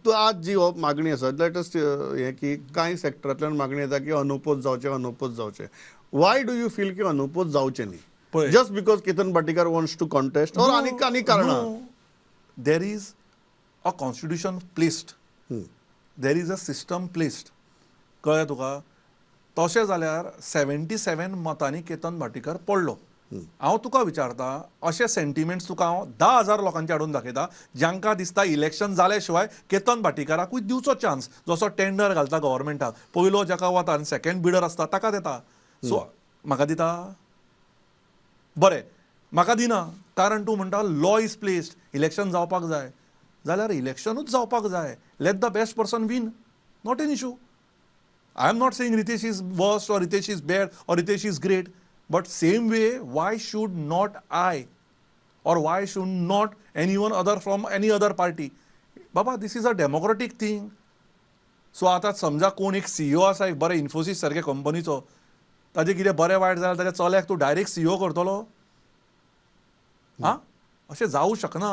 तूं आज जी हो मागणी आसा, let us हें की कांय सेक्टरांतल्यान मागणी येता की अनओपोज जावचें, अनओपोज जावचें. वाय do you feel की अनओपोज जावचें न्ही? पळय. Just because Ketan Bhatikar wants to contest or आनी आनी कारणां? There is a constitution placed, there is a system placed. कळ्ळें तुका? तशें जाल्यार 77 मतांनी केतन भाटीकर पडलो. हांव तुका विचारता, अशे सेंटिमेंट्स तुका हांव 10,000 लोकांचे हाडून दाखयता, जांकां दिसता इलेक्शन जाल्या शिवाय केतन भाटीकाराकूय दिवचो चान्स. जसो टेंडर घालता गव्हर्मेंटाक, पयलो जाका वता आनी सेकंड बिडर आसता ताका दिता. सो म्हाका दिता, बरें, म्हाका दिना, कारण तूं म्हणटा लॉ is placed, election जावपाक जाय. जाल्यार इलेक्शनूच जावपाक जाय. Let the best person win, not an issue. I am not saying Ritesh is worst or Ritesh is bad or Ritesh is great, but same way, why should not I or why should not anyone other from any other party? Baba, this is a democratic thing. So आतां समजा कोण एक CEO आसा एक बरें इन्फोसीस सारके कंपनीचो, ताजें कितें बरें वायट जाल्यार ताच्या चल्याक तूं डायरेक्ट सीईओ करतलो? आं, अशें जावूं शकना.